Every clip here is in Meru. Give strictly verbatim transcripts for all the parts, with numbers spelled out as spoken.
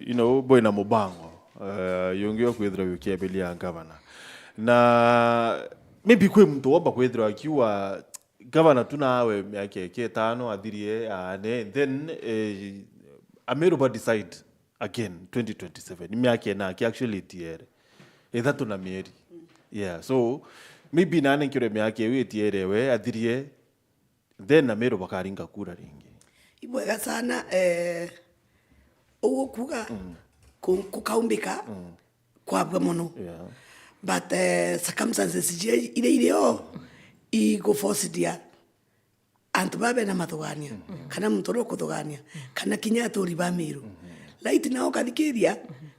you know, bwina mubango, eh, yungi wa kwithirwa yukiambiria ngavana. Na maybe kwi muntu womba kwithirwa akiuga, "Gavana tu nawe miaka iki itano athirie, aane, then, eh, Ameru ba decide again twenty twenty-seven." Ni miaka ina aki actually itiere. Ithatu na mieri. Yeah, so maybe nanenkirwe miaka iu itiere we athirie, then Ameru bakaringa kura ringi. Ibwega sana, eh, uguo kuga ku-, kukaumbika kwabua mono. Yeah. But, eh, circumstances iria irio iguforcedia antu baa bena mathuganio, kana muntu uria ukuthugania, kana kinya aturi ba Meru. Right now ukathikiria,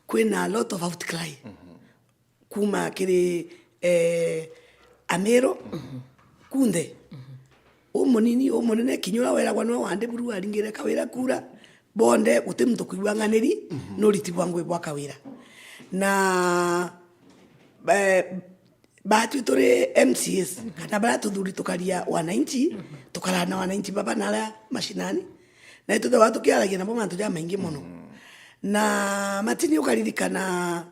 kwina a lot of outcry kuma kiri, eh, Ameru kunthe. Umunini, umunene, kinya uria weragwa niwe wandi buru aringire Kawira kura, bonde guti muntu kwigua ng'aniri nuriti bwa ngugi bwa Kawira. Na, eh, batwi turi M C As, kana baria tuthuri tukaria wananchi, tukaraa na wananchi baba na aria mashinani, na itwithagwa tukiaragia nabo mantu jamaingi mono. Na Martin, ukaririkana,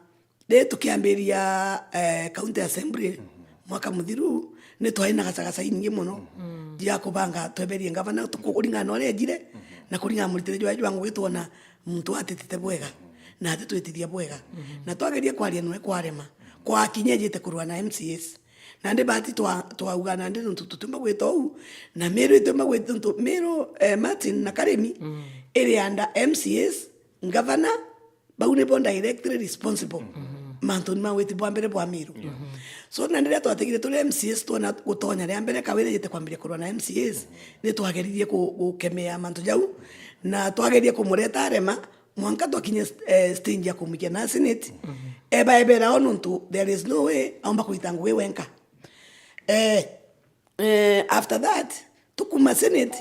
riria tukiambiria, eh, County Assembly mwaka muthiru, ni twari na gacagaca inyingi mono cia kubanga tweberie ngavana, tuku-, kuringana na uria ejire, na kuringana na muritire jwae jwa ngugi, twona muntu atitite bwega, na atitwitithia bwega. Na twageria kwaria nawe kwarema, kwakinya ejite kurua na M C As. Nandi bati twa-, twauga nandi nontu tutiumba gwita uu, na Meru itiumba gwita nontu Meru, eh, Martin na Karemi, iri under M C As, ngavana, bau nibo directly responsible mantuni ma witi bwa mbere bwa Meru. So, na riria twatigire turi M C As, twona gutonya ria mbere Kawira ejite kwambiria kurua na M C As, ni twageririe ku-, gukemea mantu jau, na twageririe kumureta arema, mwanka twakinye st-, eh, stage ya kumuikia na Senate. Ebaebera o nontu there is no way aumba kurita ngugi wenka. Eh, Eh, after that, tukuma Senate,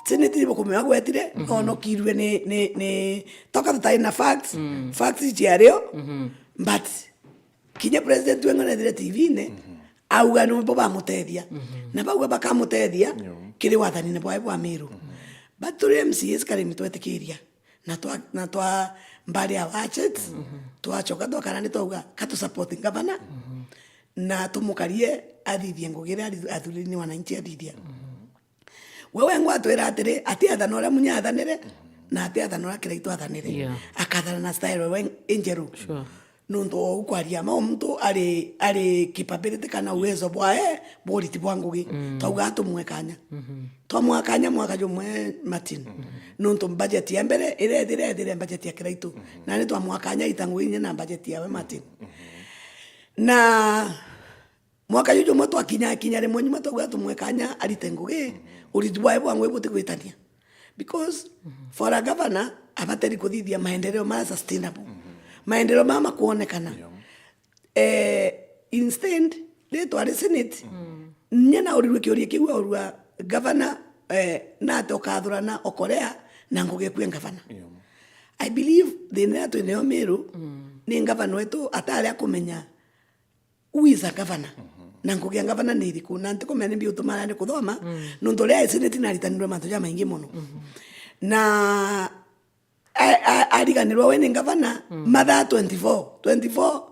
Senate nibo kumenya gwetire, onokirwe ni, ni, ni, toka tutari na facts, facts ciario, but kinya president weng'ana ethire T V-ini, auga nibo bamutethia. Na bauga bakamutethia kiri wathanine bwae bwa Meru. But turi M C As Karemi twetikiria. Na twa, na twa mbaria budget, twacoka twakara ni twauga, ka tu support ngavana, na tumukarie athithie ngugi iria ari-, athurire ni wananchi athithia. We wengwa atwira atiri, atiathana uria Munya athanire, na atiathana uria Kiraitu athanire. Yeah. Akathana na style we injeru. Sure. Nontu wa uu kwaria ma, o muntu ari, ari capability kana uwezo bwae bwa uriti bwa ngugi. Twauga tumwe kanya. Twamwa kanya mwaka jumwe Martin. Nontu budget ya mbere irethire, ethire budget ya Kiraitu. Na ni twamwa kanya aita ngugi inya na budget yawe Martin. Na mwaka juju jumwe twakinya, kinya rimwe nyuma twauga tumwe kanya arite ngugi, uriti bwae bwa ngugi butigwitania. Because for a governor, abateri kuthithia maendeleo mara sustainable. Maendeleo mara makuonekana. Eh, instead, ri twari Senate, nye naurirwe kiuria kiu aurua governor, eh, nate ukathurana Okolea na ngugi ekue ngavana. I believe thina iria twinayo Meru, ni ngavana wetu atari akumenya who is a governor. Na ngugi ya ngavana ni iriku? Na ntikumenya ni mbiutumana ni kuthoma, nontu riria ai Senate naritanirwe mantu jamaingi mono. Na a-, a-, ariganirwa we ni ngavana mathaa twenty-four, twenty-four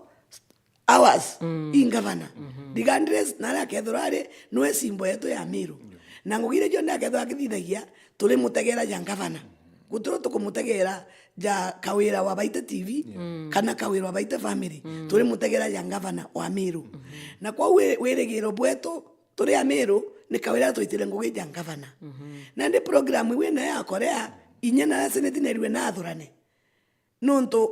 hours i ngavana. Regardless, naria akethirwa ari, niwe simbo yetu ya Meru. Na ngugi iria cionthe akethirwa akithithagia, turimutegera ja ngavana. Gutiro tukumutegera ja Kawira wa Baite T V, kana Kawira wa Baite family. Turimutegera ja ngavana wa Meru. Na kwou wi-, wirigiro bwetu turi Ameru ni Kawira atwitire ngugi ja ngavana. Nandi program iu inayo ya Okolea, inya na senate nerue na athurane. Nontu,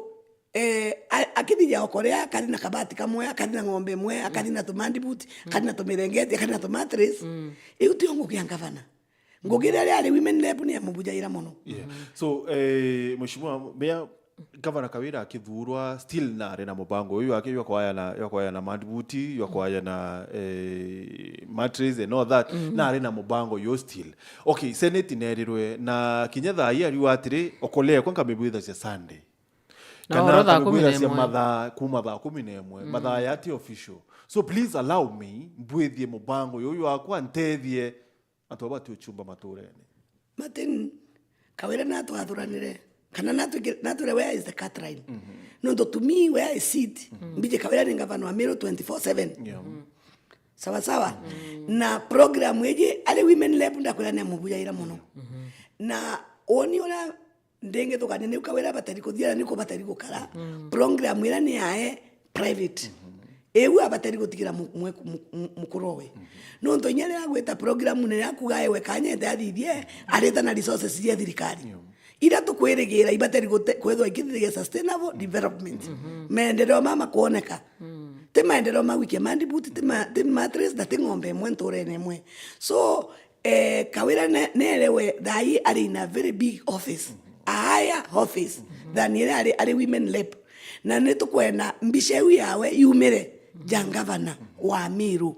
eh, a-, akithithia Okolea, akathi na kabati kamwe, akathi na ng'ombe imwe, akathi na tumandi buti, akathi na tumirengeti, akathi na tumattress. Iu tio ngugi ya ngavana. Ngugi iria riari women rep ni yamubujaira mono. Yeah. So, eh, Mheshimiwa Mayor, Gavana Kawira akithurwa, still nari na mubango uyu wake jwa kwayana, jwa kwayana mandi buti, jwa kwayana, eh, mattress and all that. Nari na mubango uyu still. Okay, Senate nerirwe, na kinya thaa ii ariuga atiri, Okolea kwa nkamibwithacia Sunday. Na kana oro thaa kumi na imwe. Nkamibwithacia mathaa, kuma thaa kumi na imwe, mathaa ya ti official. So please allow me, mbwithie mubango uyu wakwa, ntethie antu aba bati uchumba maturene. Martin, Kawira na twathuranire, Kana natwike-, natwire, where is the cut line? Nontu to me, where I sit, Mbiji Kawira ni ngavana wa Meru twenty-four seven. Yeah. Sawa sawa. Na program iji, ari women rep, ndakwira ni amubujaira muno. Na uuni uria ndingithukania niu Kawira abatari kuthia na niku batari gukara. Program iria ni yae private. Iu abatari gutigira mu-, mwe-, mu-, mu-, mukuru owe. Nontu inya riria agwita program ni riria akuga ewe kanya ete athithie, arita na resources cia thirikari. Iria tukwirigira ibatari gute-, kwithirwa ikithithagia sustainable development. Maendeleo mama kuoneka. Ti maendeleo ma gwikia mandibuti, ti ma-, ti mattress, na ti ng'ombe imwe nturene imwe. So, eh, Kawira ne-, nerewe thaa ii ari in a very big office, a higher office than iria ari, ari women rep. Na ni tukwenda mbica iu yawe yumire ja ngavana wa Meru.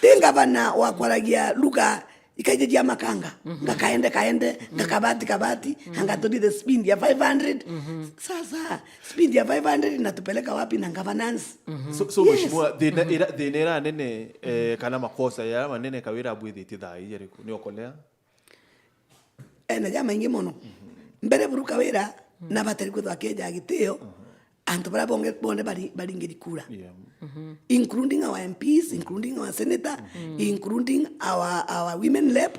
Ti ngavana wa kwaragia lugha ikaijejia makanga. Ngakaende kaende, ngakabati kabati, anga to the speed ya five hundred. Sasa, speed ya five hundred inatupeleka wapi na governance? So, so Yes. Mheshimiwa, thina ira, thina ira nene, eh, kana makosa ya manene Kawira abwithitie thaa ii jariku? Ni okolea? Ena ja maingi mono. Mbere buru Kawira, nabatari kwithwa akeja gitio, antu baria bonge, bonde bari, baringiri kura. Yeah. Including our M Ps, including our senator, including our, our women rep.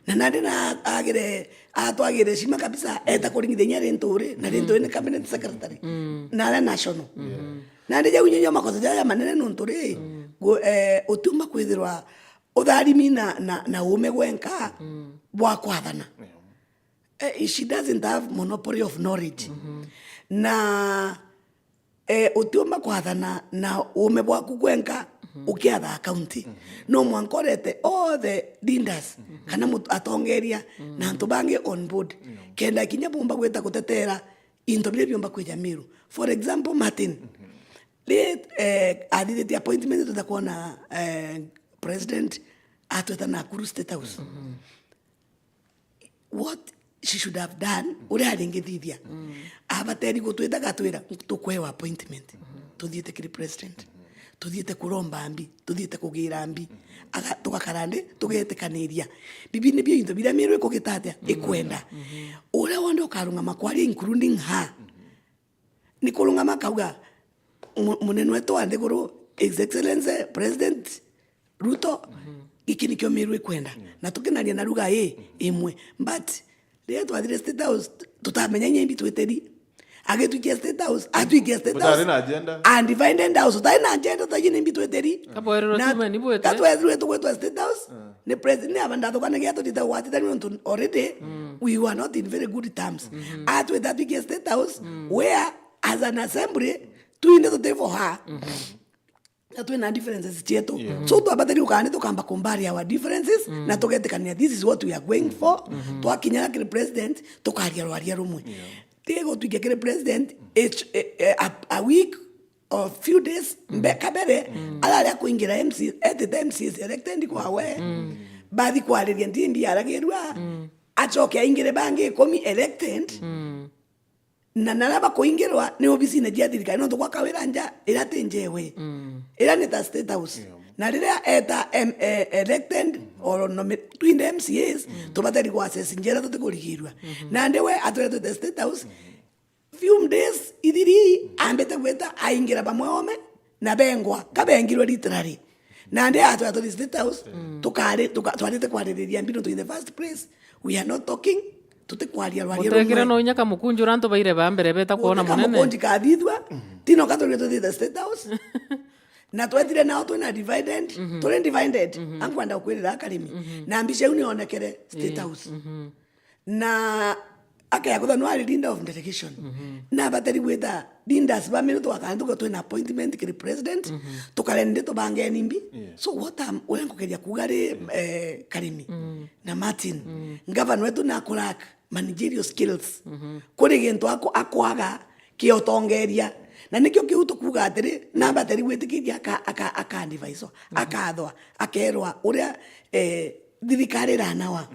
Na nandi na agire, atwagire shima kabisa, eta kuringithia inya Linturi, na Linturi ni cabinet secretary. Na aria national. Nandi jau inyo makosa jaja manene nontu ri, gu-, eh, utiumba kwithirwa utharimi na, na, na uume gwenka bwa kwathana. Eh, she doesn't have monopoly of knowledge. Na, eh, utiumba kwathana na uume bwaku gwenka ukiatha county. No mwanka urete all the leaders, kana mut-, atongeria, na antu bangi on board. Kenda kinya bumba gwita gutetera into biria biumba kwija Meru. For example, Martin, ri, eh, athithitie appointment, twenda kwona, eh, president atweta Nakuru State House. What she should have done, uria aringithithia, abateri gutwita gatwira, "Tukwewa appointment, tuthiite kiri president, tuthiite kuromba mbi, tuthiite kugira mbi." Aga-, tugakara ndi, tugetikaniria. Bibi nibio into biria Meru ikugita atia? Ikwenda. Uria wonde ukarungama kwaria, including her, ni kurungama akauga, "Mu-, munene wetu wa nthiguru, His Excellency President Ruto, giki nikio Meru ikwenda." Na tukinaria na lugha ii imwe. But riria twathire State House, tutamenya inya imbi twitiri. Agitwikia State House, atwikia State House. Mutari na agenda. Undivided house, utari na agenda, utajine imbi twitiri. Kabwererwa Na kiume ni bwete. Gatwethirwe tugwitwa State House, ni president, ni aba ndathukanagia tutite gwatithania nontu already we were not in very good terms. Atwita atwikia State House, where as an assembly, twinde tuti for her. Na twina differences cietu. Yeah. So twabatari gukana tukamba kumbari our differences, na tugetikania this is what we are going for. Twakinya kiri president, tukaria rwaria rumwe. Yeah. Tigutwikia kiri president, it's a, a, a week or few days mbe-, kabere, arari akuingira M C, etite M C As elected kwawe, bathi kwariria ndindi aragirua, acoke aingire bangi ikumi elected, na naria bakuingirwa ni obisine cia thirikari, nontu gwa Kawira nja iria ti njewe, iria ni ta State House. Yeah. Na riria eta em-, e-, elected or nomi-, twinde M C As, tubatari gwa assess nja iria tutikurigirua. Nandi we atwire twite State House, few days ithiri, ambite gwita aingira bamwe ome na bengwa, kabengirwe literally. Nandi atwira tuthi State House, tukari-, tuka-, twarite kwaririria mbi nontu in the first place, we are not talking, tutikwaria rwaria rumwe. Mutekire no inya kamukunju uria antu baire ba mbere beta kwona munene. Kamukunju kathithua, tino katurire tuthite State House. Na twetire nao twina divided, turi divided. Ankwenda gukwirira akarimi. Na mbica iu nionekere State House. Na akea kwithwa no ari leader of delegation. Na abatari gwita leaders ba Meru twakana tuko twina appointment kiri president, tukarende tubangeni mbi. Yeah. So what am, uria nkugeria kuga ri, eh, Karimi na Martin, ngavana wetu na kulack managerial skills. Kuri gintu ako-, akwaga kia utongeria. Na nikio kiu tukuga atiri, na abatari gwitikiria aka-, aka-, aka advisor, akathwa, akerwa uria, eh, thirikari iranawa.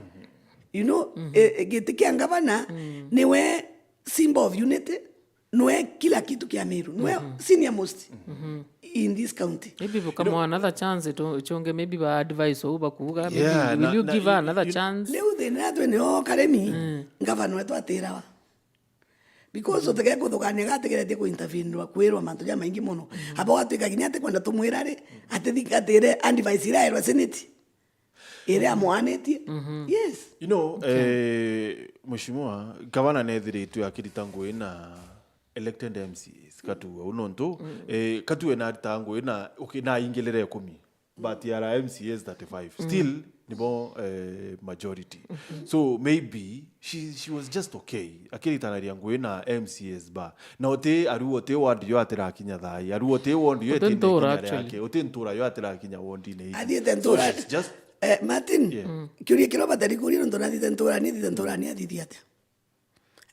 You know, eh, giti kia ngavana niwe symbol of unity, niwe kila kitu kia Meru, niwe senior most in this county. Maybe bukamwa another chance to, chonge maybe ba advice ou bakuga, maybe Yeah, will na, you na, give her you, another you chance? Riu thina twinio Karimi, ngavana wetu atirawa. Because utige kuthugania gatigeretie ku intervene-rwa, kwirwa mantu jamaingi mono. Aba gwatuika kinya atikwenda tumwira ri, atithi-, atire advice iria aerwa senate, iria amwanitie. Yes. You know, eh, Mheshimiwa, gavana nethiritwe akirita ngugi na elected M C As, katuga u nontu, eh, katuge narita ngugi na, okay, na ingilire ikumi. But ara M C As thirty-five. Still, nibo, eh, majority. So maybe she, she was just okay akiritanaria ngugi na M C As ba. Na uti aru, uti ward yo atirakinya thai. Aru uti ward yo Uti itinde ntura, ikinya actually. Riake. Uti ntura yo atirakinya ward-ini iji. Athiite So ntura. She's just Eh, Martin, Yeah. Kiuria kiria ubatari kuria nontu nathiite nturani, athiite nturani, athithi atia?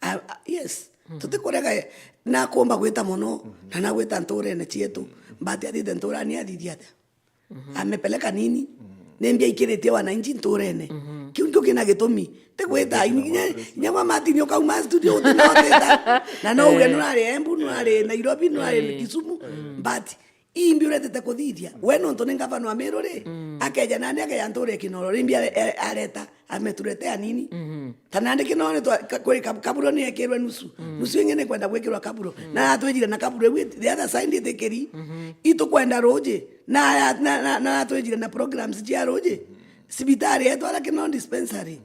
A, a, yes. Tutikurega, nakumba gwita mono, na nagwita nturene cietu, but athiite nturani, athithi atia? Amepeleka nini? Nimbi aikiritie wananchi nturene? Kiu nikio kina gitumi. Tigwita, inya, inya gwa Martin ukauma studio utinoteta. Na no uge nurari Embu, nurari Nairobi, nurari Kisumu, but imbi uretete kuthithia? We nontu ni ngavana wa Meru ri, akeja nani akeja nture Kinoro, rimbi are-, are-, areta, ameturetea nini? Ta nandi Kinoro ni twa-, ka-, kuri kab-, kaburo ni ekirwe nusu. Nusu ingi ni kwenda gwikirwa kaburo. Na atwijire na kaburo iu iti-, the other side itikiri. Itukwenda ruji. Na, na, na, na atwijire na programs cia ruji. Cibitari yetu ara Kinoro dispensary.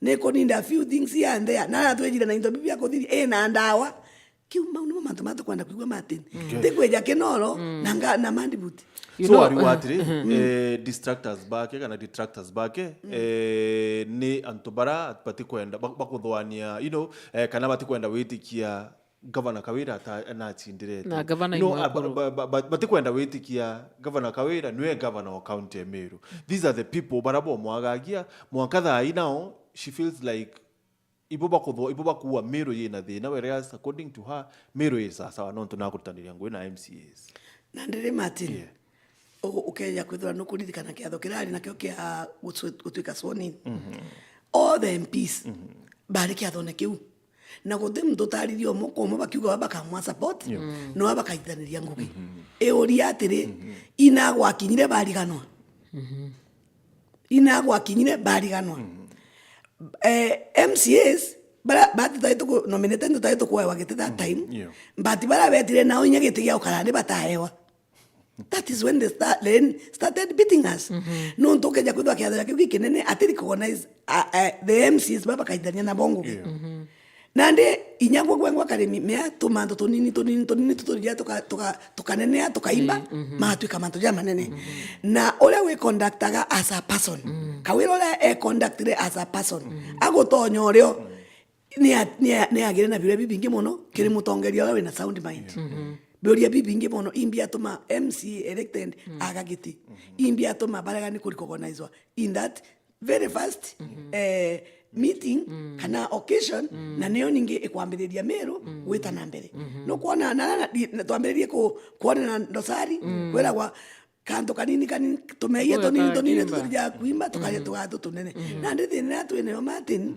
Ni kuninda a few things here and there. Na atwijire na into bibia kuthithia. Ina ndawa. Kiu mau nimo mantu matukwenda kwigua, Martin. Ti kweja Kinoro na nga-, na Mandibuti. You So know, ariuga eh, atiri, eh, distractors bake kana detractors bake, eh, ni antu bara batikwenda, ba-, bakuthwania, you know, eh, kana batikwenda witikia Gavana Kawira ata-, nacindirete. Na gavana You know, imwe a-, ba-, akuru. ba-, ba-, ba-, batikwenda witikia Gavana Kawira niwe gavana wa county ya Meru. These are the people bara bomwagagia, mwanka thaa ii nao, she feels like ibo bakuthwa-, ibo bakuua Meru yina thina, whereas according to her, Meru i sawasawa nontu nakuritaniria ngugi na M C As. Na ndiri Martin, Yeah. u-, ukeja kwithirwa nukuririkana kiatho kiria ari nakio kia gutu-, gutuika sworn in. All the M Ps bari kiathone kiu. Na guti muntu utaririe umwe kwa umwe bakiuga baba bakamwa support, Yeah. no baba bakaitaniria ngugi. Iuria atiri, ina gwakinyire bariganwa? Ina gwakinyire bariganwa? Eh, M C As, bara batitaitwe ku-, nominated, tutaitu kuewa giti that time. Yeah. But bara betire nao inya giti gia ukara ni bataewa. That is when they start, then started beating us. Nontu ukeja kwithwa kiathira kiu gikinene, ati recognize, a, a, the M Cs baba bakaithania nabo ngugi. Yeah. Nandi inya gwe gwengwa karimi, mea tumantu tunini, tunini, tunini tuturia tuka-, tuka-, tukanenea, tukaimba, magatuika mantu jamanene. Na uria wi conductaga as a person, Kawira uria e conductire as a person, agutonya urio, ni a-, ni a-, ni agire na biuria bibingi mono kiri mutongeria uria wina sound mind. Biuria bibingi mono, imbi atuma M C elected aga giti. Imbi atuma barega ni kurecognizewa in that very first, eh, meeting kana occasion, na niyo ningi ikwambiriria Meru gwita na mbere. Nukwona, na, na, na, na twambiririe ku-, kwonana ndosari, kwiragwa kantu kanini kanini, tumeia Tuya tunini tunini kakiimba. Tuturia kuimba, tukaria tugatu tunene. Nandi thina iria twinayo, Martin,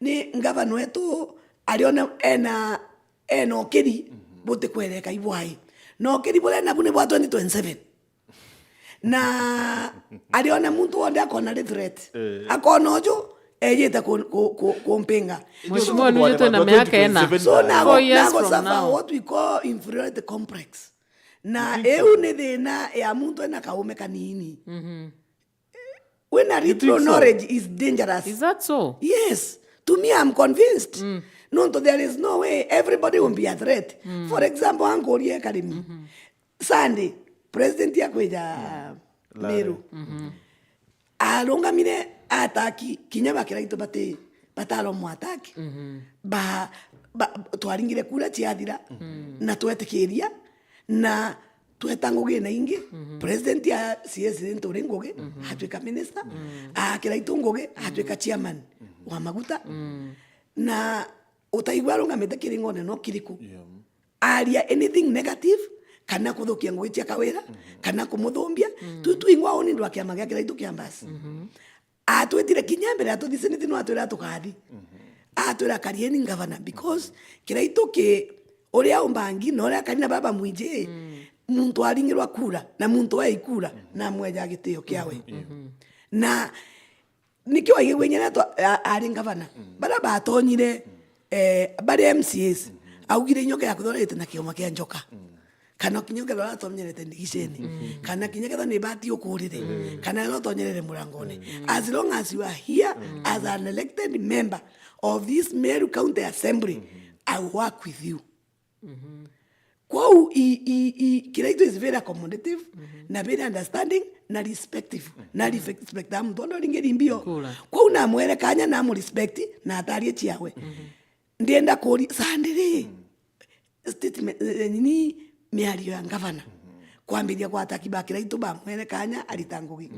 ni ngavana wetu ariona ena, ena ukiri butikwereka ibwai. Na ukiri buria nabu ni bwa twenty twenty-seven. Na ariona muntu wonthe akona ri threat. Eh. Akona uju ejite ku-, ku-, ku-, kumpinga. Mheshimiwa, nujite na miaka ena. So now, Four years now from suffer now. What we call inferiority complex. Na iu ni thina ya muntu ena kaume kanini. Wina little knowledge is dangerous. Is that so? Yes. To me, I'm convinced. Nontu there is no way everybody will be a threat. For example, ankurie karimi. Sunday, president akwija Meru. Arungamire ataki, kinya bakira itu bati, bataromwa ataki. Ba, ba, twaringire kura ciathira, na twetikiria, na tweta ngugi na ingi. President a C S ni nturi ngugi, atwika minister, akira itu ngugi, atwika chairman wa maguta. Na utaigua arungamite kiringone no kiriku. Yeah. Aria anything negative, kana kuthukia ngugi cia Kawira, kana kumuthumbia. Tu, tuingwa uni ndwa kiama gia Kiraitu kia Mbasi. Atwitire kinya mbere atuthiciniti no atwira tukathi. Atwira karieni ngavana, because Kiraitu ki uria umbangi na uria kari na baba mwiji, muntu aringirwa kura na muntu wa ikura na mweja gitio kiawe. Na nikio aigigwe inya na twa-, a-, ari ngavana. Baria batonyire, eh, bari M C As, Augire, "Inya ukethirwa urite na kioma kia njoka, kana kinya ukethirwa uratonyerete ndigicene, kana kinya kethirwa ni ibati ukurire, kana ethirwa utonyerere murangone, as long as you are here as an elected member of this Meru County Assembly, I work with you." Kwou i, i, i, Kiraitu is very accommodative, na very understanding, na respective, na respect muntu onde uringiri mbio. Kura. Kwou namwere kanya, namu respect, na atarie ciawe. Ndienda kuri, Sandi ri, statement, eh, nini, miario ya ngavana kwambiria gwataki ba Kiraitu bamwere kanya arita ngugi.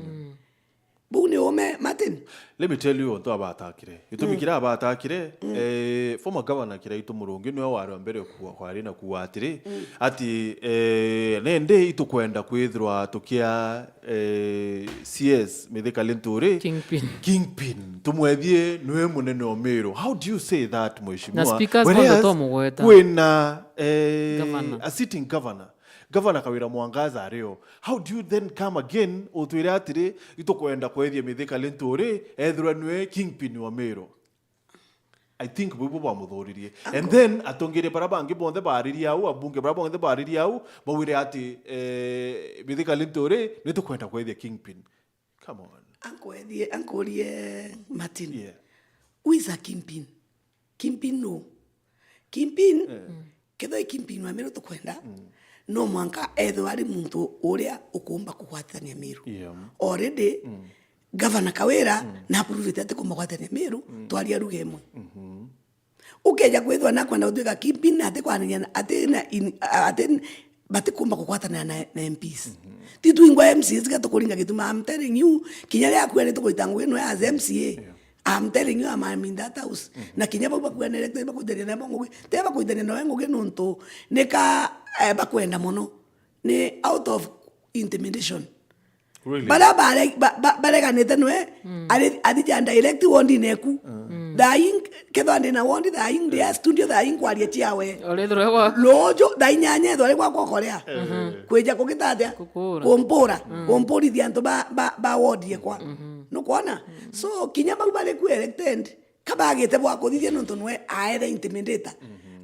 Buu ni ume, Martin? Let me tell you untu abatakire. Gitumi kiria abatakire, eh, former governor Kiraitu Murungi niwe wari wa mbere ku-, kwari na kuuga atiri, ati, eh, nende itukwenda kwithirwa tukia, eh, C S Mithika Linturi Kingpin. Kingpin. Tumwethie niwe munene o Meru. How do you say that, mheshimiwa? Na speakers bonthe twamugweta. Kwina, eh, governor. A sitting governor. Governor Kawira Mwangaza ario. How do you then come again utwire atiri, itukwenda kwethia Mithika Linturi ethirwe niwe kingpin wa Meru? I think bwibo bwamuthuririe. And then atongeria bara bangi bonthe baririe au, abunge bara bonthe baririe au, bawire ati, eh, Mithika Linturi nitukwenda kwethia kingpin. Come on. Ankwethie, ankurie Martin. Yeah. Who is a kingpin? Kingpin no. Kingpin, kethirwa i kingpin wa Meru tukwenda, no mwanka ethirwa ari muntu uria ukuumba kugwatithania Meru. Yeah. Already, Governor Kawira na approve ati kumba kugwatithania Meru, twaria lugha imwe. Ukeja kwithirwa nakwenda gutuika kingpin, na ati kwaraniria na, ati na in, ati batikumba kugwatanira na, na M Ps. Ti twingwa M C As ga tukuringa gituma. I'm telling you, kinya ria kwere tukurita ngugi no as M C A. I'm telling you, I'm, I'm in that house. Na kinya bau bakuanire, te bakuithania nabo ngugi, te bakuithania nawe ngugi nontu nika, eh, bakwenda mono. Ni out of intimidation. Really? Baria bare-, ba-, ba-, bareganite nwe, ari, athija direct wondine eku. Thaa ii, kethwa ndi na wondi, thaa ii ndi ya studio, thaa ii nkwaria ciawe. Orethirwe gwaku. Ruju, thaa inyanya ethwa ari gwakwa ukorea. Kwija kugita atia? Kukura. Kumpura. Kumpurithia antu ba, ba, ba ward yekwa. Nukwona? So, kinya bau bari ku elected, kabagite bwa kuthithia nontu nwe aere intimidator.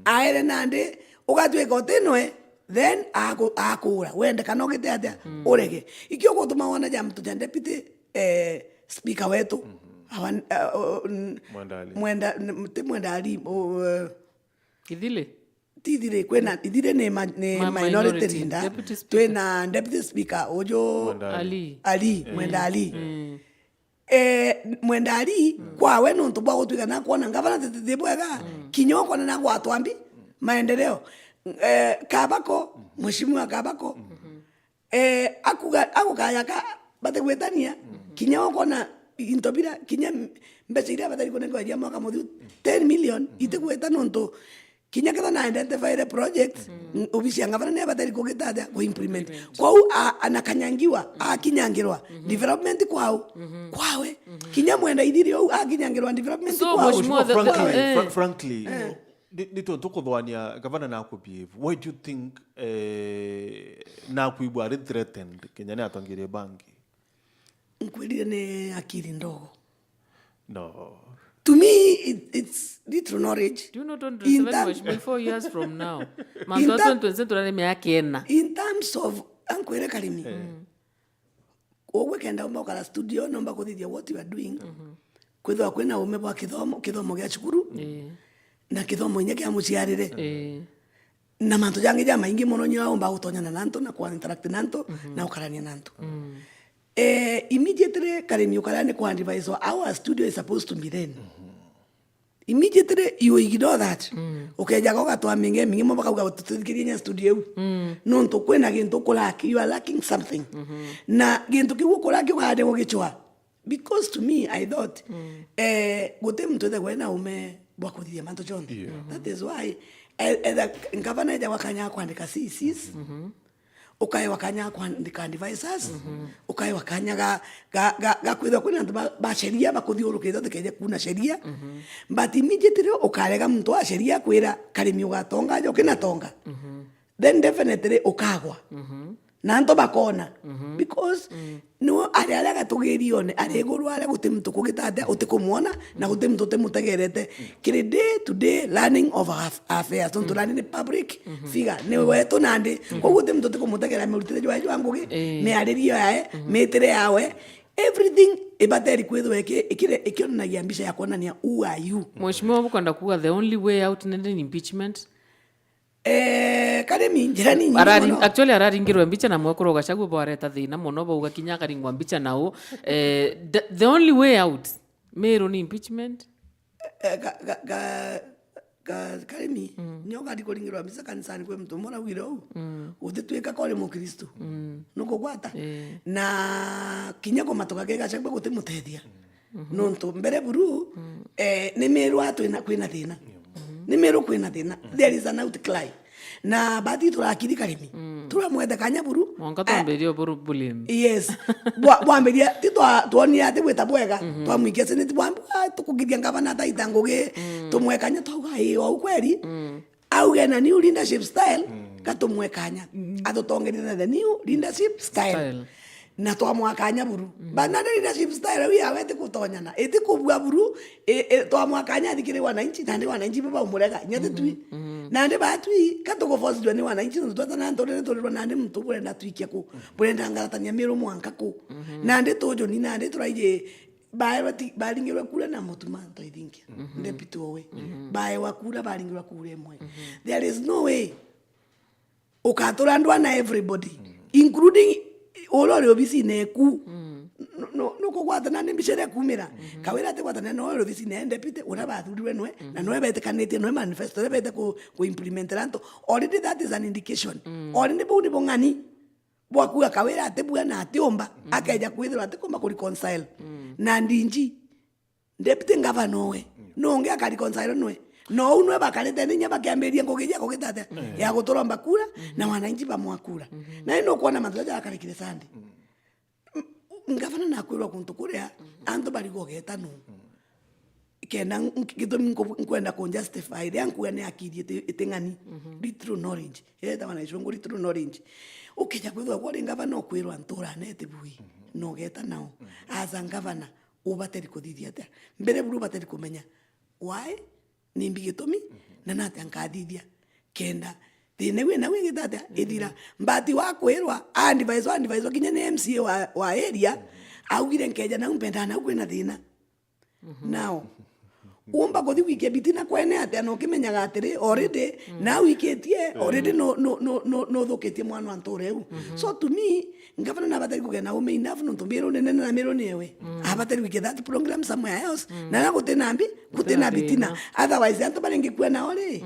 Aere nandi, ugatwika uti nwe, then aku-, akura. Wende kana ugite atia, urege. Ikio gutuma wona ja mtu ja deputy, eh, speaker wetu. Awa, eh, o-, n-, Mwenda Ali. Mwenda, n-, ti Mwenda Ali, o, eh, Ithili? Ti Ithili, kwina, Ithili ni ma-, ni ma-, minority minority leader. Deputy speaker. Twina deputy speaker, uju Mwenda Ali. Ali. Ali, Mwenda Ali. Eh, Mwenda Ali, kwawe nontu bwa gutwika na kwona ngavana ti, ti, ti bwega, kinya ukona na gwatwa mbi, maendeleo. Eh, Kabako, mheshimiwa Kabako, eh, akuga, agukaya ka, batigwitania, kinya ukona into bira, kinya m-, mbeca iria batari kunengerwa cia mwaka muthiu, ten million, itigwita nontu kinya kethwa na identified projects, n-, obisi ya ngavana ni abatari kugita atia ku implement. Implement. Kwou a-, anakanyangiwa, akinyangirwa development kwao, kwawe. Kinya Mwenda Ithili ou akinyangirwa development. So, kwao. Mheshimiwa, Mheshimiwa, the, frankly, eh, fra-, frankly, ni, ni tontu kuthwania gavana na ku behave. Why do you think, eh, na kuigua ari threatened kinya ni atongeria bangi? Nkwirire ni akiri ndogo. No. To me, it, it's little knowledge. Do you know twenty twenty-seven, in term- mheshimiwa, four years from now? Mantu a twenty twenty-seven turari miaka ina. In terms of, ankwire Karimi. Eh. Ugwe kenda umba ukara studio, nomba kuthithia what you are doing. Kwithwa kwina ume bwa kithomo, kithomo gia cukuru. Eh. Na kithomo inya kia muciarire. Eh. Na mantu jangi jamaingi mono, nyo aumba gutonyana na antu na kwa interact na antu na ukarania na antu. Eh, immediately Karimi ukaria ni kwa advise how a studio is supposed to be run. Immediately you ignore that. Ukejaga ugatwa mingi, mingi mo bakauga tutithikirie nya studio iu. Nontu kwina gintu kulaki, you are lacking something. Na gintu kiu kulaki ukaande gugichwa. Because to me, I thought, eh, guti muntu ethagwa ena ume bwa kuthithia mantu jonthe. Yeah. That is why, eh, etha ngavana ejagwa kanya ga kwandika C Cs, ukaewa kanya ga kwandika advisors, ukaewa kanya ga, ga, ga, ga kwithwa kwina antu ba, ba sheria bakuthiurukite tikeje kuna sheria. But immediately ukarega muntu wa sheria kwira Karimi ugatonga aja ukinatonga. Then definitely ukagwa. Na antu bakona. Because niwe ari aria gatugirione, ari iguru aria guti muntu kugita atia utikumwona, na guti muntu utimutegerete. Kiri day to day learning of our aff-, affairs. Tontu nandi ni public figure, ni wetu nandi. Koguo guti muntu utikumutegera mirutirire jwae jwa ngugi, miaririo yae, mitire yawe, everything ibateri kwithirwa iki-, ikire-, ikionanagia mbica ya kuonania who are you. Mheshimiwa, bukwenda kuuga the only way out nende ni impeachment? Eh, Karimi, njira ni nyingi Arari-, mono. Actually, araringirwe mbicha na mwekuru Gachagua bwareta thina mono, bauga kinya akaringwa mbicha nau. Eh, the, the only way out, Meru ni impeachment? Eh, ka, ka, ka, ka, Karimi, nio gati kuringirwa mbicha kanisani kwi muntu umwe uraugire uu. Utitwika kori mukristo. Nukugwata? Eh. Na kinya kumatuka ke Gachagua gutimutethia. Nontu mbere buru, eh, ni Meru twina, kwina thina. Ni Meru kwina thina. There is an outcry. Na bati turakiri Karimi. Turamwete kanya buru. Mwanka eh, twambirie buru bullying. Yes. Bwa-, bwambiria, ti twa-, twonire ati gwita bwega. Twamwikia seneti, bwambi, ah, tukugiria ngavana ataita ngugi. Tumwekanya twauga, "Ii, ou kweri." Auge na new leadership style, gatumwe kanya. Atutongerie na the new leadership style. Style. Na twamwa kanya buru. But nandi leadership style iu yawe itikutonyana. Itikubua buru, i-, i-, twamwa kanya athikire wananchi, nandi wananchi bo baumurega, inya titwi. Nandi batwi, ka tuguforcedwa ni wananchi, nontu twetana nturire turirwa nandi muntu burenda twikia ku, burenda ngaratania Meru mwanka ku. Nandi tujuni, nandi turaiji Baewa ti-, baringirwe kura na Mutuma Ntoithinkia. Deputy owe. Baewa kura, baringirwa kura imwe. There is no way ukatura ndwa na everybody, including uria uri obisine eku. Nu-, nu-, nukugwatana ni mbica iria kumira. Kawira atigwatana na uria uri obisine ya deputy, uria bathurirwe nwe, na nwe betikanitie, nwe manifesto iria bete ku, ku implement antu. Already that is an indication. Already bau ni bung'ani. Bwakuga Kawira atibua na atiumba, akeja kwithirwa atikumba ku reconcile na D G. Deputy governor we, nungi aka reconcile nwe? No u nwe bakarite ni inya bakiambiria ngugi ja kugita atia? Ya guturomba kura, na wananchi bamwa kura. Na ino ukwona mantu jaja akarikire Sunday. M-, ngavana nakwirwa kuntu kuria antu bariga ugeta nu. Kenda nk-, gitumi nku-, nkwenda ku justify, riria nkuga ni akirie iti-, iting'ani, little knowledge. Iria itawa na gicungu little knowledge. Ukija kwithirwa gwe uri ngavana ukwirwa ntura neti bui, na ugeta nao. As a governor, ubateri kuthithia atia? Mbere buru ubateri kumenya why, nimbi gitumi, na natia nkathithia. Kenda thina iu ina wigita atia? Ithira. But wakwirwa, advise, advise kinya ni M C A wa, wa area, augire nkeja nau mpendaa nau kwina thina. Now, umba kuthi gwikia bitina kwene atia na ukimenyaga atiri, already, na wikitie, already no, no, no, no, no uthukitie mwana wa ntura iu. So to me, ngavana nabatari kugea na ume enough nontu Meru ni nene na Meru ni ewe. Abatari gwikia that program somewhere else. Na na gutina mbi, gutina bitina. Otherwise, antu baringi kuona ori.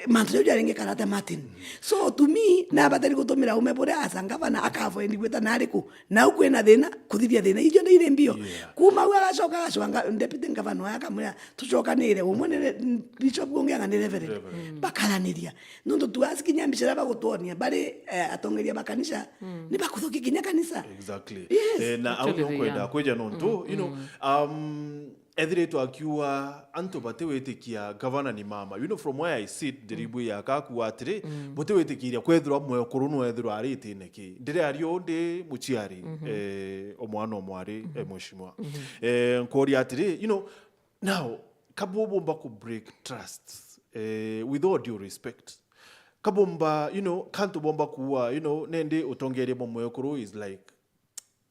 Mantu jau jaringi karata Martin. So to me, nabatari gutumira ume buria as a ngavana aka avoid gwita nari ku. Nau kwina thina, kuthithia thina. Ijo ndio iri mbio. Yeah. Kuma au agacoka agacwanga deputy ngavana oyo akamwira, "Tucokanire, umwe ni re-, bishop ungi anga ni reverend." Reverend. Bakaraniria. Nontu tu ask kinya mbica iria bagutwonia, bari, eh, atongeria ba kanisa, ni bakuthukia kinya kanisa. Exactly. Yes. Eh, na au actually, ndio kwenda yeah. Kwija nontu, you know, um, ethiritwe akiuga antu batiwitikia gavana ni mama. You know, from where I sit, ndiribu ya akakuga atiri, butiwitikiria kwethirwa mwekuru nwethirwa ari itine ki. Ndiri ario ndi muciari, eh, omwana omwari, eh, mheshimiwa. Eh, nkoria atiri, you know, now, kabubumba ku break trust, eh, with all due respect. Kabumba, you know, kantu bomba kuwa, you know, nende utongeria mwa mwekuru is like,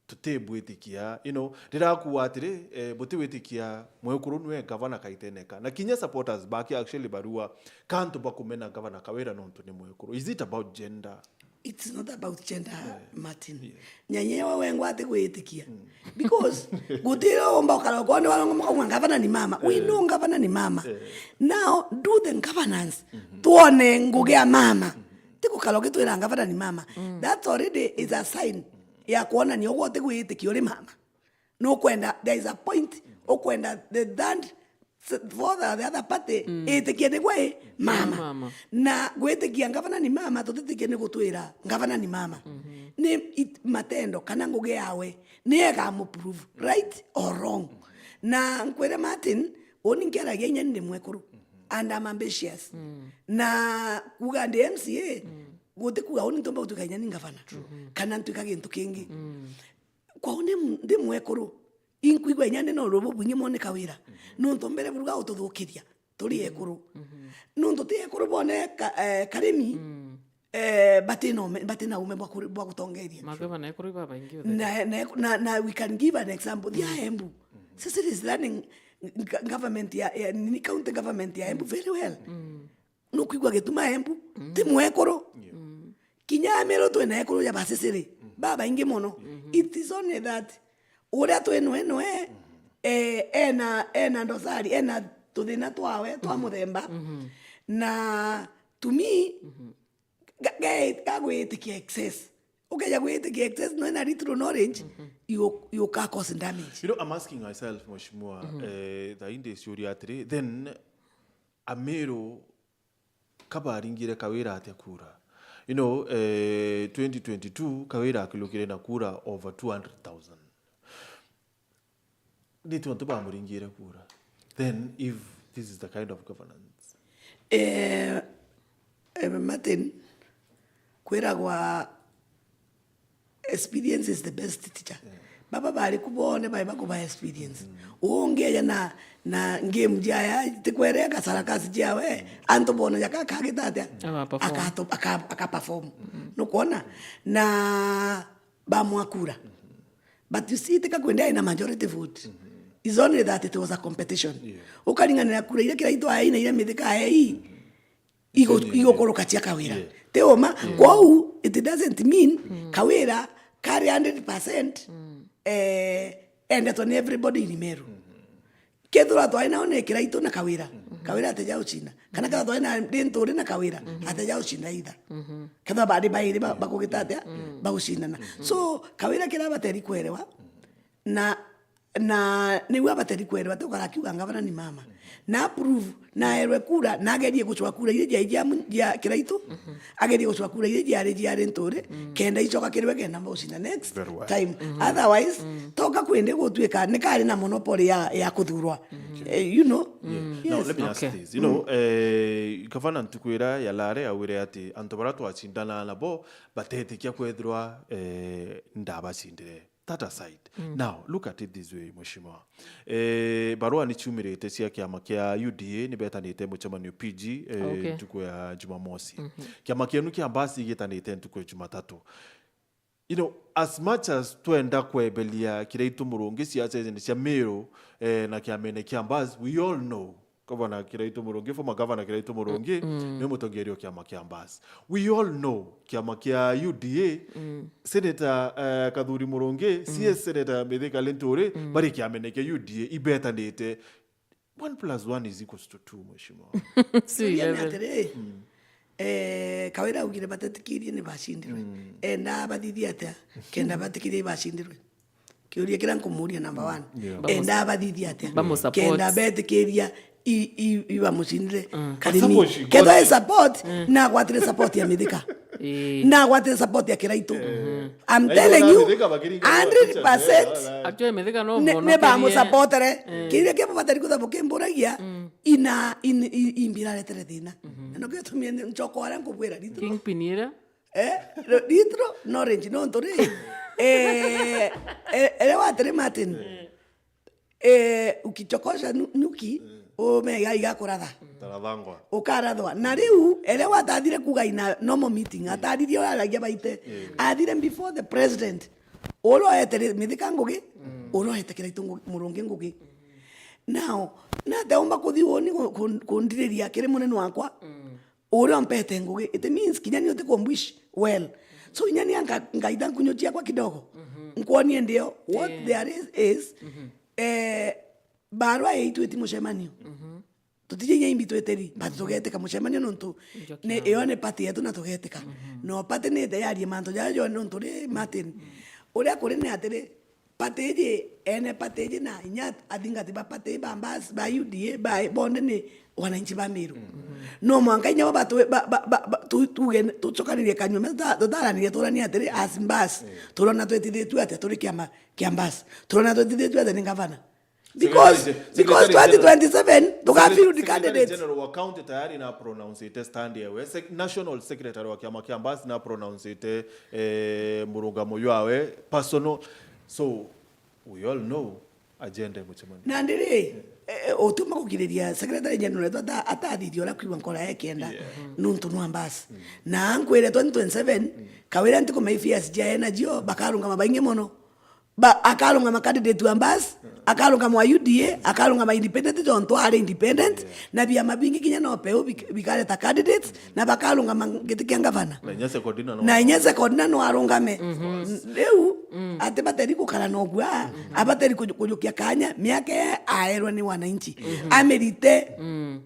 tutibwitikia, you know, rirakuwa atiri, eh, butiwitikia mwekuru nwe gavana kaiteneka. Na kinya supporters bake actually barua, kantu bakumena gavana Kawira nontu ni mwekuru. Is it about gender? It's not about gender, Martin. Yeah. Nyanya we wengwa ati gwitikia. Because gutira omba ukara kwone warongo mukauga gavana ni mama. We know gavana ni mama. Yeah. Now, do the governance. Tuone ngugi ya mama. Ti gukara ugitwira gavana ni mama. That already is a sign ya kuonania ugwe utigwitikia uri mama. Nukwenda, there is a point, ukwenda the third, s-, fourth, the other party, itikie nigwe i mama. Mama. Na gwitikia ngavana ni mama, tutitikie ni gutwira ngavana ni mama. Ni it-, matendo kana ngugi yawe, ni ega mu prove, right or wrong. Na nkwire Martin, uni nkiaragia inya ndi mwekuru, and I'm ambitious. Na kuga ndi M C A, gutikuga uni ntiumba gutuika inya ni ngavana. Kana ntuika gintu kingi. Kwou ndi, ndi mwekuru. Inkwigua inya ndi na urubu bwingi mone Kawira. Nontu mbere buruga ututhukiria. Turi ekuru. Nontu ti ekuru bone ka-, eh, Karimi, eh, batina ume, batina ume bwa kuri-, bwa gutongeria. Magavana ekuru ibabaingi utheri. Na, na, na, na we can give an example. Thia Embu. Cecily is running g-, government ya, ya, nini, county government ya Embu very well. Nukwigua gituma Embu, ti mwekuru. Kinya Amiru twina ekuru ja ba Cecily, babaingi mono. It is only that uria twi nwe nwe, eh, ena, ena ndosari, ena tuthina twawe twa muthemba. Na to me, ga-, ga-, gagwitikia excess. Ukeja gwitikia excess, no ena little knowledge, you, you can cause damage. You know, I'm asking myself, Mheshimiwa, eh, thaa ii ndiciuria atiri, then Amiru kabaringire Kawira atia kura? You know, eh, twenty twenty-two, Kawira akilukire na kura over two hundred thousand. Ni tu antu bamuringire kura. Then, if this is the kind of governance. Eh, eh, Martin, kwiragwa experience is the best teacher. Baba bari ku bone bai bakuba experience. Ungeja na, na game jaya, tikwere gasarakasi jawe, antu bone jaka kagita atia? Aka perform. Akato-, aka, aka perform. Nukwona? Na bamwakura. But you see, tika kwende aina majority vote. It's only that it was a competition. Ukaring'anira kura iria Kiraitu aina iria Mithika aei, igu-, igukuruka cia Kawira. Ti uma? Kwou, it doesn't mean Kawira kari hundred percent, eh, endetwe ni everybody in Meru. Kethirwa twari nao ni Kiraitu na Kawira, Kawira ateja ucinda. Kana kethirwa twari na Linturi na Kawira, ateja ucinda either. Kethirwa bari bairi ba-, bakugita atia? Bagucindana. So, Kawira kira abateri kwerewa, na, na niu abateri kwerewa, ti ukara akiuga ngavana ni mama. Na approve, na aerwe kura, na agerie gucwa kura iria cia, cia, cia Kiraitu, agerie gucwa kura iria ciari cia Linturi, kenda icoka kiriwe kenda maucinda next time. Otherwise, toka kwende gutuika ni kari na monopoly ya, ya kuthurwa. Eh, you know? Now, yes, let me ask this. You know, eh, gavana ntuku iria ya lare augire ati antu baria twacindana nabo batetikia kwethirwa, eh, ndabacindire. That aside. Now, look at it this way, Mheshimiwa. Eh, barua ni ciumirite cia kiama kia U D A, ni betanite mucemanio P G, eh, ntuku ya Jumamosi. Kiama kienu kia Mbasi gitanite ntuku ya Jumatatu. You know, as much as twenda kwebelia Kiraitu Murungi siasa cia Meru, eh, na kiamene kia Mbasi, we all know Governor Kiraitu Murungi, former Governor Kiraitu Murungi, ni mutongeria wa kiama kia Mbasi. We all know kiama kia U D A, Senator, eh, Kathuri Murungi, C S Senator Mithika Linturi, bari kiamene kia U D A, ibetanite. One plus one is equals to two, Mheshimiwa. Si eleven. Atiri, eh, Kawira augire batetikirie ni bacindirwe. Enda abathithie atia? Kenda batikirie ibacindirwe. Kiuria kiria nkumuria number one. Enda abathithie atia? Bamu support. Kenda betikiria i, i, ibamucindire. Karimi. Support she got. Kethwa e support, na agwatire support ya Mithika. Na agwatire support ya Kiraitu. I'm telling you, hundred percent. Actually, Mithika no ne, ne bamusapotere. Kiria kia mubatari kutha bukimburagia, ina, in, i, imbiraretere thina. Na no gitumi nchoko aria nkubwira, Little. Kingpin iria? Eh, Little, no range, no ntu ri. Eh, eh, ere watiri Martin. Eh, ukichokosha nu-, nyuki, umega igakuratha. Tarathangwa. Ukarathwa. Na riu, ere watathire kuga ina normal meeting, ataririe uria aragia baite. Athire before the president. Uria oete ri-, Mithika ngugi, uria oete Kiraitu ngugi, Murungi ngugi. Now, nateumba kuthi uni ku-, ku-, kundiriria kiri munene wakwa. Uria ompete ngugi, it means kinya ni utikumbwish well. So, kinya ni anga-, ngaitha nkunyu ciakwa kidogo. Nkwonie ndio, what there is, is, eh, barua iitwiti mucemanio. Tutije inya imbi tweteri, but tugetika mucemanio nontu ni, iyo ni party yetu na tugetika. No party ni ite yarie mantu jaja jo nontu ri Martin. Uria kuri ni atiri, party iji, ene party iji na inya athingati ba party ba Mbas, ba U D A, ba, bonde ni wananchi ba Meru. No mwanka inya bo batu-, ba, ba, ba, ba, tu-, tuge, tucokanirie kanyua mesa, tuta-, tutaranirie turanie atiri, as Mbas, turona twitithitue atia turi kiama kia Mbas. Turona twitithitue atia ni ngavana. Because, Secretary Ge-, because Secretary General, twenty twenty-seven, tuga Secretary, field Secretary candidate. General wa county tayari na pronounceite stand yawe. Sec-, National Secretary wa kiama kia Mbas na pronounceite, eh, murungamo jwawe personal. So, we all know agenda ya mucemanio. Na ndiri, eh, utuma kugiriria Secretary General wetu ata-, atathithia uria kwigua nkora yake enda, yeah, nuntu nwa Mbas. Na ankwire twenty twenty-seven, Kawira ntikumenya fears cia energy, bakarungama baingi mono. Ba, akarungama candidate wa Mbas, akarungama wa U D A, akarungama independent, jontu ari independent, na biama bingi kinya no peu bik-, bikareta candidates, na bakarungama giti kia ngavana. Na inya Sekodina no Na inya Sekodina no arungame. Riu, ati bateri gukara na ugua, abateri kuju-, kujukia kanya, miaka ii aerwa ni wananchi. Amirite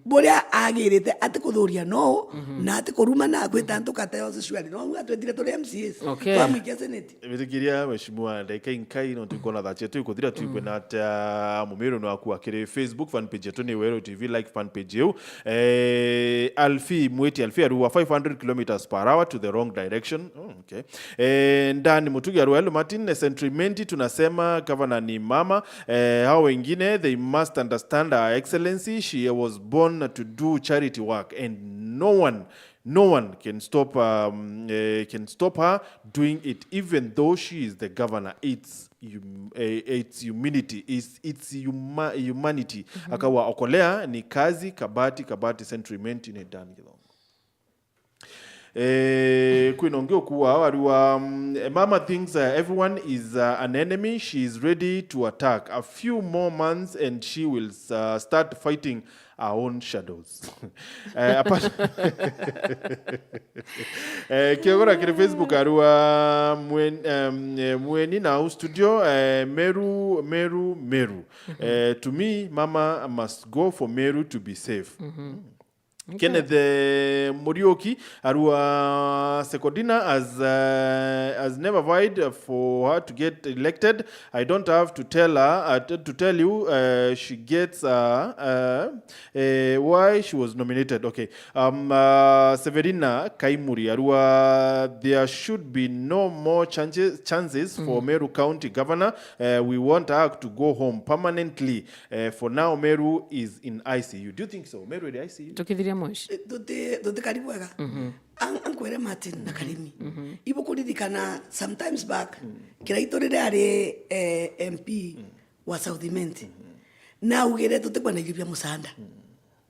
buria agirite, ati kuthuria no, na ati kuruma na gwita antu kate yose shwari. No, atwetire turi M C As. Okay. Twamwikia Senate. Mbitikiria, Mheshimiwa, ndagika inkai, no tukwona thaa cietu ikuthira, tuikwena atia mumiru no aku akiri Facebook fan page yetu ni Weru T V, like fan page iu. Eh, Alfi, Mwiti Alfi, arua five hundred kilometers per hour to the wrong direction. Oh, okay. Eh, Dan Mutugi, arua, hello Martin, eh, sentiment tunasema governor ni mama. Eh, hao wengine, they must understand her excellency, she was born to do charity work and no one No one can stop, um, eh, can stop her doing it, even though she is the governor. It's hum-, eh, it's humility. It's, it's huma-, humanity. Akawa okolea ni kazi, kabati, kabati, sentiment ni Dan Githongo. Eh, kwina ungi ukuwa, arua, um, Mama thinks, uh, everyone is, uh, an enemy. She is ready to attack. A few more months and she will, uh, start fighting our own shadows. Eh, apart, eh, Kiogora kiri Facebook, arua mwen-, em, eh, mweni na au studio, eh, Meru, Meru, Meru. Eh, to me, mama must go for Meru to be safe. Kenneth, eh, Muriuki, arua Sekodina has, uh, has never vied for her to get elected. I don't have to tell her, uh, t-, to tell you, uh, she gets, uh, uh, uh, why she was nominated. Okay. Um, uh, Severina Kaimuri, arua, there should be no more chances, chances for Meru County Governor. Uh, we want her to go home permanently. Eh, for now, Meru is in I C U. Do you think so? Meru iri I C U? Tukithiria mwishi. Eh, tuti-, tutikari bwega. An-, ankwire Martin na Karimi. Ibu kuririkana sometimes back, Kiraitu riria ari, eh, M P wa South Imenti. Naugire tutikwenda irio bia musaanda.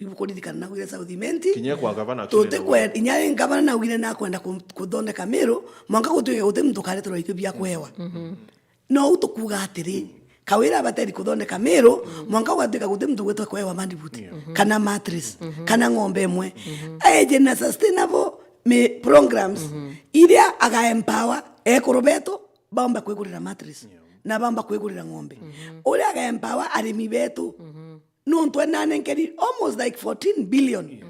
Ibu kuririkana naugire South Imenti. Kinya kwa gavana actually. Tutikwenda, inya ri gavana naugire nakwenda ku-, kuthondeka Meru, mwanka gutuike guti muntu ukareterwa irio bia kwewa. No u tukuuga atiri, Kawira abateri kuthondeka Meru, mwanka ugatuika guti muntu ugwitwa kwewa mandibuti, kana mattress, kana ng'ombe imwe. Eje na sustainable mi-, programs, iria aga empower ekuru betu, baumba kwigurira mattress, na baumba kwigurira ng'ombe. Uria aga empower arimi betu, nontu enanenkeri almost like fourteen billion.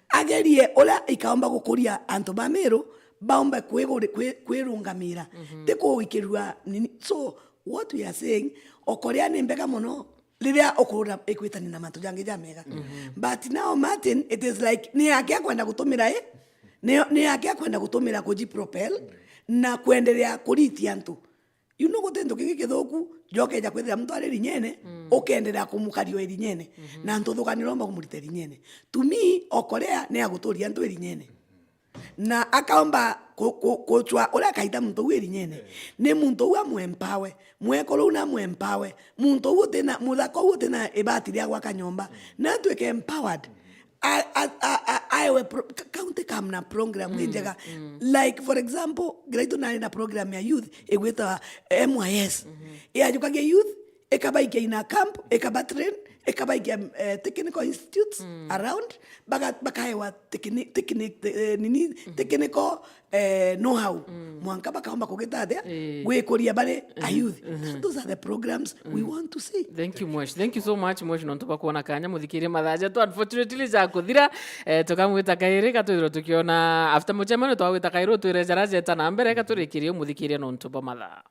Agerie uria ikaomba gukuria antu ba Meru, baombe kwiguri-, kwi-, kwirungamira. Ti kuikirua nini. So, what we are saying, okoria ni mbega mono riria ukurura ikwitania na mantu jangi jamega. But now, Martin, it is like, ni yake akwenda gutumira i, ni, ni yake akwenda gutumira kuji propel na kwenderea kuriti antu. You know, guti ntu kingi kithuku, jokeja kwithira muntu ari irinyene, ukenderea kumukaria o irinyene. Na ntu thukaniro uromba kumurita irinyene. To me, okorea ni aguturia antu irinyene. Na akaomba ku-, ku-, kucwa uria akaita muntu uu irinyene. Ni muntu uu amuempawe, mwekuru uu namuempawe, muntu uu utina, muthaka uu utina ibati ria gwaka nyomba, na atuike empowered. A-, a-, a-, a-, aewe pro-, ka-, county kam na program injega. Like, for example, Graitu nari na program ya youth igwitwa M Y S. Yajukagia youth, ikabaikia ina camp, ikaba train, ikabaikia, eh, technical institutes around, baka-, bakaewa techni-, technic-, eh, nini, technical, eh, know-how. Mwanka bakaomba kugitathia, gwikuria bari a youth. Those are the programs we want to see. Thank you, Mwesh. Thank you so much, Mwesh, nontu bwa kuona kanya muthikirie mathaa jetu. Unfortunately, ja kuthira, eh, tukamwita kairi, ka twithirwa tukiona after mucemanio, twawita kairi, utwire jara jeta na mbere, ka turikirie umuthikirie nontu bwa mathaa.